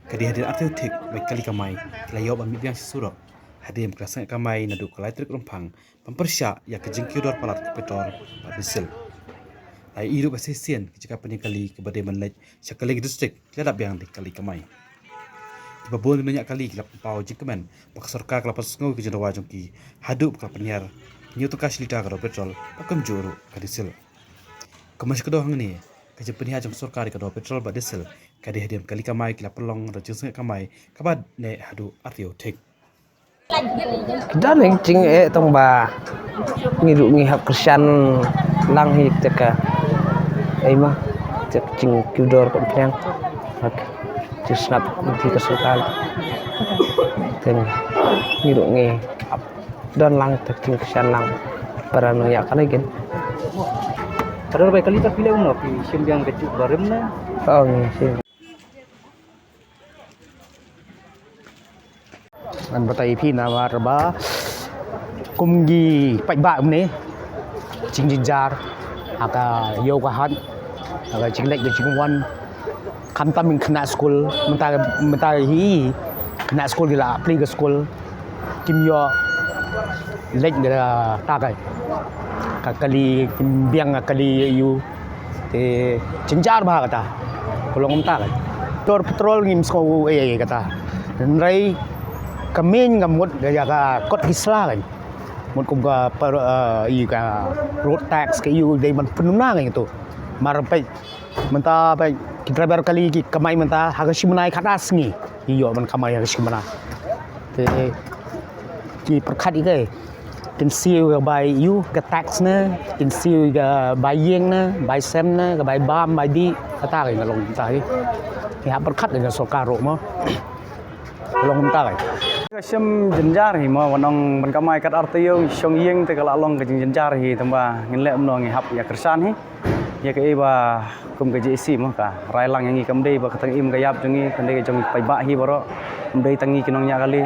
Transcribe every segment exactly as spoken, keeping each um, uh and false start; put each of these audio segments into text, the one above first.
Ka dei hadien artylli thik ba ki kali kamai ki la ïoh ban mih biang sha surok hadien ba ka la sangeh kamai naduh ka lai tarik Rymphang ban pyrshah ïa ka jingkiew dor palat ka petrol bad diesel. La ïohi ruh ba shisien ki jaka pynïakali kiba dei ban leit sha kylleng ki district ki la dap biang da ki kali kamai. Kiba bun ki nongñiah kali ki la pynpaw jingkmen ba ka sorkar ka la pynsngew ïa ka jingdawa jong ki haduh ba ka la pynhiar hynñiew tyngka shi litar ka dor petrol bad kumjuh ruh ka diesel. Kumba shi kyndoh hangne, ka jingpynhiar jong ka sorkar ïa ka dor petrol bad diesel ka dei hadien ba ki kali kamai ki la pynlong da ka jingsangeh kamai kaba neh haduh artylli thik. Ka don ka jingeh tang ba ngi ruh ngi hap kyrshan lang hi te ka, ai ma, te ka jingkiew dor ka pynïang. Bad jingsngap jong ka sorkar. Te ngi ruh ngi hap don lang te ka jingkyrshan lang. Para nongñiah kali kin. Ka dor ba ki kali ta phi leh kumno, phi shim biang ka juk barim ne? Oh, ngi shim. Ngan batai ïa phi namar ba kum ki paidbah kumne, jingjynjar ha ka ïew ka hat, ha ka jingleit ka jingwan, khamtam ki khynnah skul mynta, mynta hi khynnah skul ki la plie ka skul, kim ïoh leit kata ka, ka kali, kim biang ka kali ïa u. Te jynjar bha kata. Ka long kumta ka. Dor petrol ngim sngew ei ei kata. Hynrei ka main ka mut ka ïa ka kot ki sla ka. Mut kum ka per, eh, ïa ka road tax ka ïa u dei ban pynlong na ka ïa tu. Mar peit mynta peit ki driver kali ki kamai mynta ha ka shi bnai khatar sngi. Ïoh ban kamai ha ka shi bnai. Te ki pyrkhat ïa ka. Kin siew ka bai ïa u, ka tax ne, kin siew ka bai ïing ne, bai sem ne, ka bai bam, bai dih, kata ka long kumta hi. Ngi hap pyrkhat ïa ka sorkar ruh mo. Ka long kumta ka. Ka shem jynjar hi mo, ban ong ban kamai kat ar taïew shong ïing te ka la long ka jingjynjar hi, tang ba ngin leh kumno, ngi hap ïa kyrshan hi. Ïa kaei ba kum ka J A C mo ka rai lang ïa ngi, kam dei ba ka tang im ka ïap jong ngi, kam dei ka jong ngi paidbah hi baroh, kam dei tang ngi ki nongñiah kali.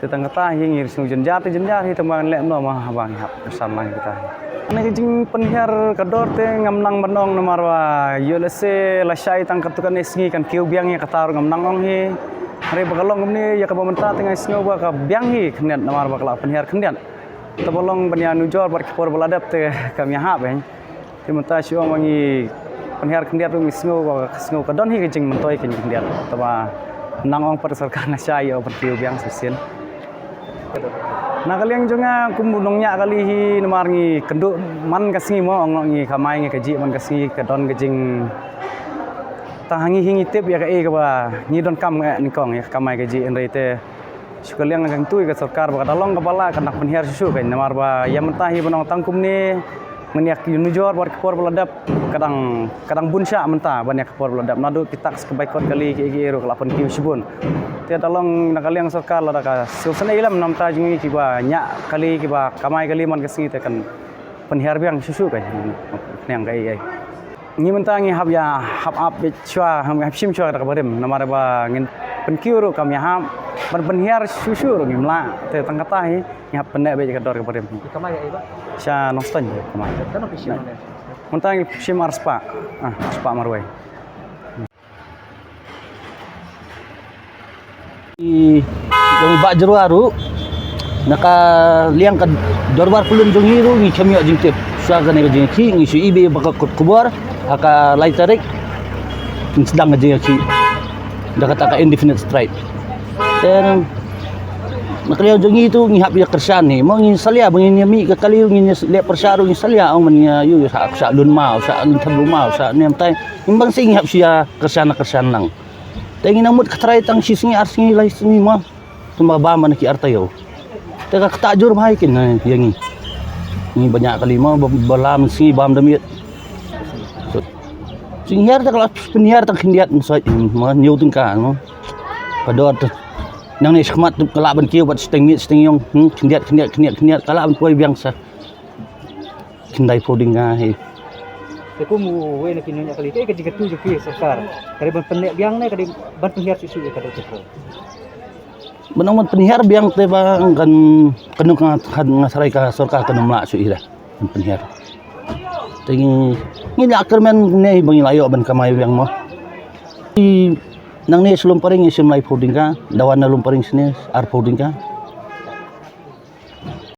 Te tang kata hi ngi sngew jynjar te jynjar hi, tang ba ngan leh kumno mo haba ngi hap kyrshan lang ïa kata hi. Kane ka jingpynhiar ka dor te ngam nang ban ong namar ba ïoh lehse lashai tang katto katne sngi kan kiew biang ïa kata ruh ngam nang ong hi. Hynrei ba ka long kumne ïa kaba mynta te nga sngew ba ka biang hi khyndiat namar ba ka la pynhiar khyndiat. Te ba long ban ïa nujor bad ki por ba la dep te kam ïahap eh. Te mynta shu ong ba ngi pynhiar khyndiat ruh ngi sngew ba ka sngew ka don hi ka jingmyntoi ka jingkhyndiat. Te ba nang ong pat sorkar nga shai ïa ban kiew biang shisien. Na ka liang jong nga kum u nongñiah kali hi namar ngi kynduh man ka sngi mo, ong ngi kamai ngi kajih man ka sngi, ka don ka jing, tang ha ngi hi ngi tip ïa kaei kaba ngi donkam eh nyngkong ïa ka kamai kajih, hynrei te shu ka liang ka kyntu ïa ka sorkar ba ka da long kaba lah kan nang pynhiar shuh shuh kan, namar ba ïa mynta hi ba nang tang kumne, ngan ïa nujor bad ki por ba la dep, ka dang, ka dang bun shah mynta ban ïa ki por ba la dep, naduh ki tax ka bai kot kali kiei kiei ruh ka la pynkiew shibun. Te da long na ka liang sorkar lada ka sngewsynei lem na ka bynta jong ngi kiba ñiah kali, kiba kamai kali man ka sngi, te kan pynhiar biang shuh shuh kan, pynhiar kaei kaei. Ngi mynta ngi hap ïa hap ap beit shuwa, hap shim shuwa kata ka barim namar ba ngin pynkiew ruh kam ïahap, ban pynhiar shuh shuh ruh ngim lah. Te tang kata hi ngi hap pynneh beit ka dor ka barim. Kamai ïa i ba? Sha Nongstoiñ kamai. Katno phi shim? Mynta ngi shim arspah. Ah, arspah marwei. I jong i Bah Jyrwa ruh na ka liang ka dorbar pyllun jong i ruh ngi khlem ïoh jingtip. Sa kane ka jingïakhih ngi shu i ba ka kot khubor ha ka lai tarik ngi sdang ka jingïakhih da kata ka indefinite strike. Te na ka liang jong i tu ngi hap ïa kyrshan hi mo, ngi salia ba ngin ïa mih ka kali, ngin ïa leh pyrshah ruh ngi salia, ong man ïa u sa, sa lun ma, sa ngin thad lun ma, sa nem tai. Ngi bang sih ngi hap shu ïa kyrshan kyrshan lang. Te ngi nang mut ka trai tang shi sngi ar sngi lai sngi ma. Tang ba bam ban ki ar taïew. Te ka ktah jur bha ïa ki na ïa ngi. Ngi ba ñiah kali ma ba, ba lam sngi bam da miet. Shu hiar te ka la pynhiar tang khyndiat, ngi soi ma hynñiew tyngka ma. Ka dor te. Nangne shakhmat ka lah ban kiew bad shiteng miet shiteng ïong. Hmm, khyndiat khyndiat khyndiat khyndiat ka lah ban poi biang sa. Khyndai phew tyngka hi. Te kum uwei na ki nongñiah kali, kaei ka jingkyntu jong phi ïa ka sorkar? Ka dei ban pynneh biang ne ka dei ban pynhiar shuh shuh ïa ka dor petrol? Ban ong ban pynhiar biang te ba kan, kan nga, nga tharai ka sorkar kan ym lah shuh ïa ban pynhiar. Te ngi, ngi la kyrmen ne ba ngi la ïoh ban kamai biang mo. I Nangne sha Lumparing ïa shim laiphew tyngka, da wan na Lumparing shane arphew tyngka.